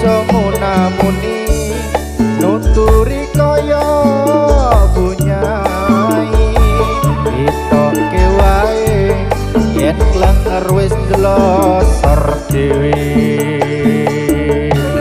Aja munamuni nuturi kaya bunyai. Itoke wae yen klenger wis ndlosor dhewe.